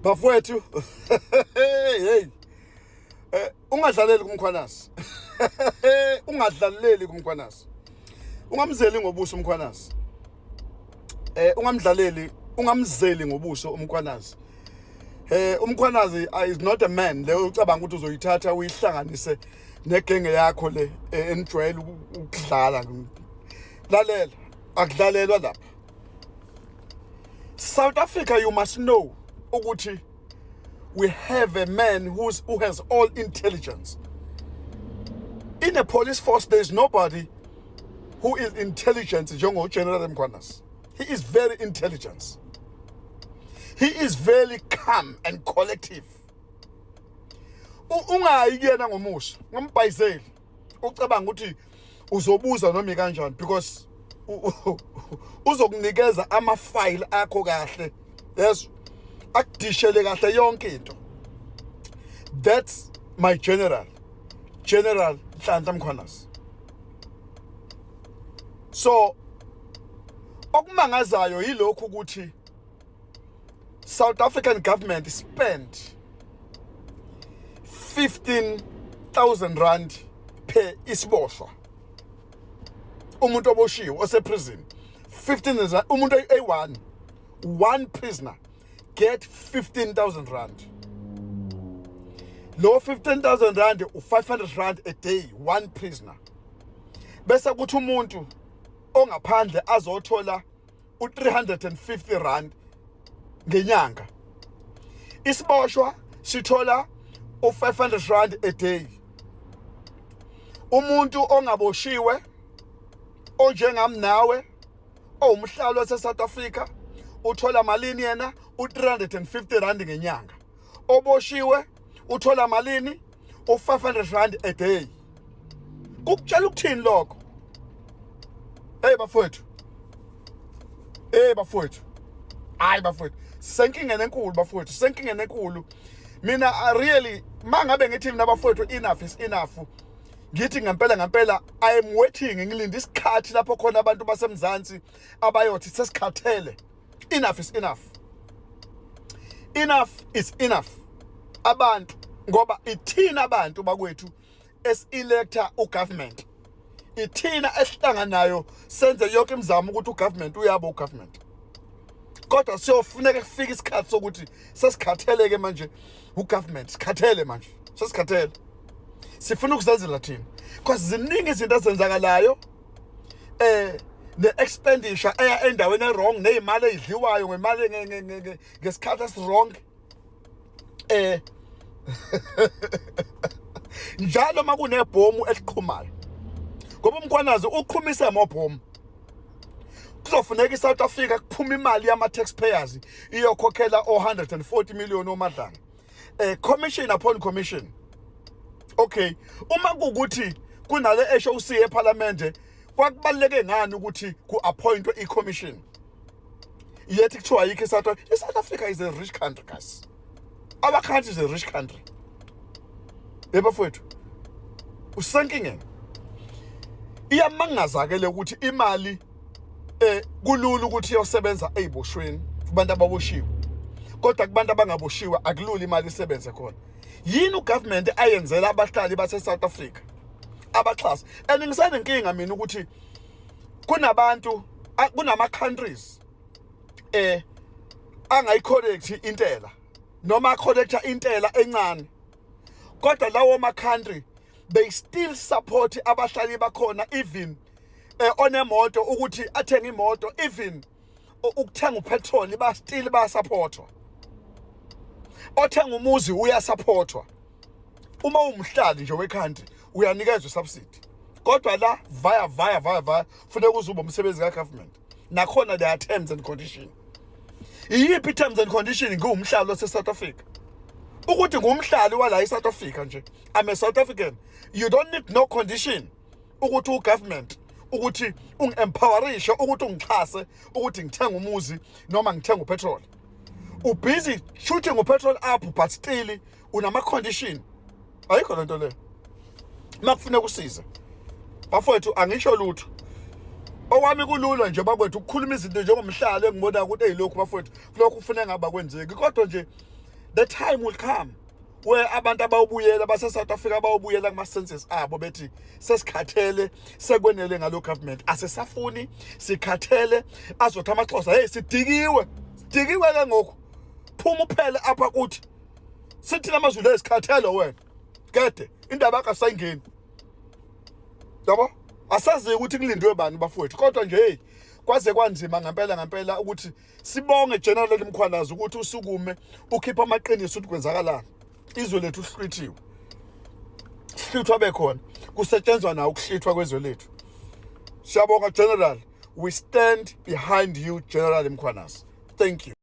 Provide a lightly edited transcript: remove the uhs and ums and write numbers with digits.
Bafowethu, hey, ungadlaleli kuMkhwanazi, ungadlaleli kuMkhwanazi, ungamzeli ngobuso uMkhwanazi, ungamdlaleli, ungamzeli ngobuso uMkhwanazi. UMkhwanazi is not a man leyo ucabanga ukuthi uzoyithatha uyihlanganise negenge yakho le enijwayele ukudlala. Lalela, akudlalelwa lapha. South Africa, you must know ukuthi we have a man who has all intelligence. In a police force, there is nobody who is intelligent njengo General Mkhwanazi. He is very intelligent, he is very calm and collective. Ungayi kuyena ngomusa, ungambhayizeli ucabanga ukuthi uzobuza noma kanjani, because uzokunikeza ama-file akho kahle, yes, akudishele kahle yonke into. That's my general, General Nhlanhla Mkhwanazi. So okumangazayo yilokhu ukuthi South African government spent R15,000 per isiboshwa, umuntu oboshiwe ose-prison, 15, umuntu eyi-1, one prisoner get R15,000. Lo R15,000 u-R500 a day, one prisoner, bese kuthi umuntu ongaphandle azothola u-R350 ngenyanga. Isiboshwa sithola u-R500 a day. Umuntu ongaboshiwe onjengami nawe, owumhlali wase-South Africa, uthola malini yena? U-R350 ngenyanga. Oboshiwe uthola malini? U-R500 a day. Kukutshela ukuthini lokho? Hey bafowethu, hey bafowethu, hayi bafowethu, senkingeni enkulu bafowethu, senkingeni enkulu. Mina really, mangabe ngithi mina bafowethu, enough is enough, ngithi ngempela ngempela I am waiting, ngilinde isikhathi lapho khona abantu baseMzansi abayothi sesikhathele, enough is enough, enough is enough. Abantu, ngoba ithina abantu bakwethu esi-electa ugovernment, ithina esihlanganayo senze yonke imizamo ukuthi ugovernment uyabo ugovernment, kodwa siyofuneka kufika isikhathi sokuthi sesikhatheleke manje ugovernment, sikhathele manje, sesikhathele, sifuna ukuzenzela thina, because ziningi izinto ezenzakalayo, ne-expenditure eya endaweni e-wrong, ney'mali ey'dliwayo ngemali ngesikhathi esi-wrong. Njalo uma kunebhomu eliqhumayo, ngoba uMkhwanazi uqhumise amabhomu, kuzofuneka iSouth Africa kuphuma imali yama-taxpayers iyokhokhela o-140 million oMadlanga, commission upon commission. Okay, uma kuwukuthi kunale HOC eParliament, kwakubaluleke ngani ukuthi ku-appointwe i-commission, yethi kuthiwa ayikho iSouth? I-South Africa is a rich country, guys. Our country is a rich country. Yebo bafowethu, usenkingeni. Iyamangaza ke le ukuthi imali kulula ukuthi iyosebenza eziboshweni, kubantu ababoshiwe, kodwa kubantu abangaboshiwe akulula imali isebenze khona. Yini ugovernment ayenzela abahlali base South Africa abaxhasa? And ngisanenkinga mina ukuthi kunabantu, kunama countries angayicollect intela noma collecta intela encane, kodwa lawo ma country they still support abahlali bakhona, even onemoto ukuthi athenge imoto, even ukuthenga upetrol, ba still bayasupportwa. Othenga umuzi uyasupportwa. Uma umhlali nje we-country uyanikezwa isubsidy, kodwa la via via via via funeka uzuba umsebenzi ka-government, nakhona there are terms and condition. Iyiphi terms and condition ngiwumhlali wase-South Africa? Ukuthi ngumhlali wala e-South Africa nje, I'm a South African, you don't need no condition ukuthi ugovernment ukuthi ungi-empowerishe, ukuthi ungixhase ukuthi ngithenge umuzi noma ngithenge upetrol. Ubusy shooting upetrol up, but still unama-condition. Ayikho lento leyo. Uma kufuneka usize bafowethu, angisho lutho. Okwami kulula nje bakwethu ukukhuluma izinto njengomhlalo engibona ukuthi eyilokhu bafowethu, lokhu kufuneka ngaba kwenzeki, kodwa nje the time will come where abantu abawubuyela base South Africa abawubuyela kuma senses abo bethi sesikhathele, sekwenele ngalo government, asisafuni, sikhathele. Azothi amaXhosa, "Hey, sidikiwe, sidikiwe ke ngoku, phuma uphele apha kuthi." Sithi namaZulu, "Esikhathele wena kede, indaba yakho asayingeni." Yabo, asazi ukuthi kulindwe bani bafowethu, kodwa nje hey, kwaze kwanzima ngempela ngempela ukuthi sibonge General Mkhwanazi ukuthi usukume ukhipha amaqiniso ukuthi kwenzakalani. Izwe lethu lihlwithiwe, hlwithwa bekhona, kusetshenzwa nawo ukuhlwithwa kwezwe lethu. Siyabonga General, we stand behind you, General Mkhwanazi, thank you.